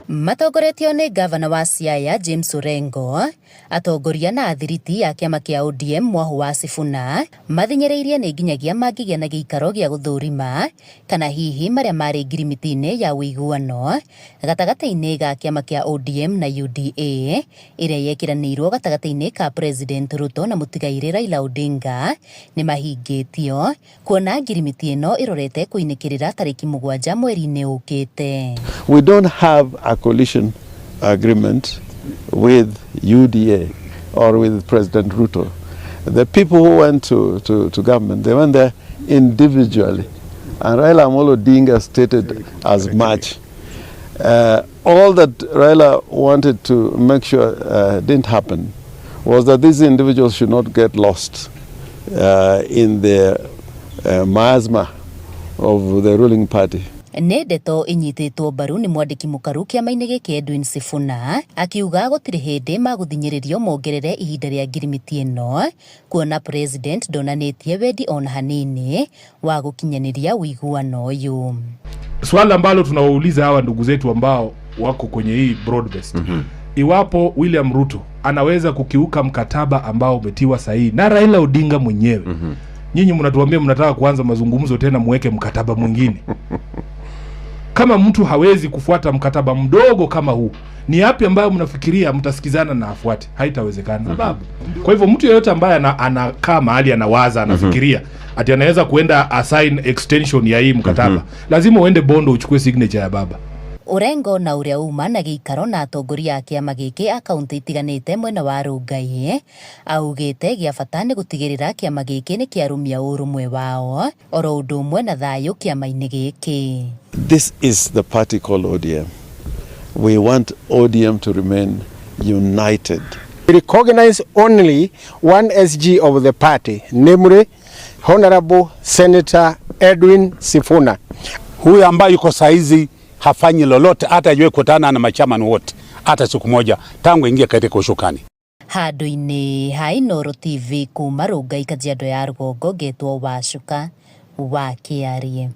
Matongoretio nĩ ngavana wa Siaya James Orengo, atongoria na athiriti a kĩama kĩa ODM mwahũ wa Sifuna mathinyĩrĩirie nĩ nginyagia mangĩgĩa na gĩikaro gĩa gũthũrima kana hihi marĩa marĩ ngirimiti-inĩ ya ũiguano gatagatĩ-inĩ ga kĩama kĩa ODM na UDA ĩrĩa yekĩranĩirwo gatagatĩ-inĩ ka President Ruto na mũtigairĩ Raila Odinga nĩ mahingĩtio kuona ngirimiti ĩno ĩrorete kũinĩkĩrĩra tarĩki 7 mweri-inĩ ũkĩte. We don't have a coalition agreement with UDA or with President Ruto. The people who went to government, they went there individually. And Raila Amolo Odinga stated as much. All that Raila wanted to make sure didn't happen was that these individuals should not get lost in the miasma of the ruling party. Nĩ ndeto inyitĩtwo mbaru nĩ mwandĩki mũkaru kĩama-inĩ gĩkĩ Edwin Sifuna, akiuga gũtirĩ hĩndĩ magũthinyĩrĩrio mongerere ihinda rĩa ngirimiti ĩno, kuona President ndonanĩtie wendi ona hanini wa gũkinyanĩria ũiguano ũyũ. Swala ambalo tunawauliza hawa ndugu zetu ambao wako kwenye hii broad based, iwapo William Ruto anaweza kukiuka mkataba ambao umetiwa sahihi na Raila Odinga mwenyewe, nyinyi mnatuambia mnataka kuanza mazungumzo tena muweke mkataba mwingine. Kama mtu hawezi kufuata mkataba mdogo kama huu, ni yapi ambayo mnafikiria mtasikizana na afuate? Haitawezekana. Kwa hivyo mtu yeyote ambaye anakaa mahali anawaza, anafikiria ati anaweza kuenda assign extension ya hii mkataba, lazima uende Bondo uchukue signature ya baba. Orengo na ũrĩa uma na gĩikaro na atongoria a kĩama gĩkĩ a kaunti itiganĩte mwena wa Rongai augĩte gĩa bata nĩ gũtigĩrĩra kĩama gĩkĩ nĩ kĩarũmia ũrũmwe wao oro ũndũ ũmwe na thayũ kĩama-inĩ gĩkĩ. This is the party called ODM. We want ODM to remain united. We recognize only one SG of the party, namely Honorable Senator Edwin Sifuna. Huyu ambaye yuko saizi hafanyi lolote, hata hajui kutana na machairman wote hata siku moja tangu ingie katika ushukani. Handũ-inĩ ha Inooro TV kuma Rongai, Kajiado ya Rũgongo, ngetwo Wacuka wa Kĩarie.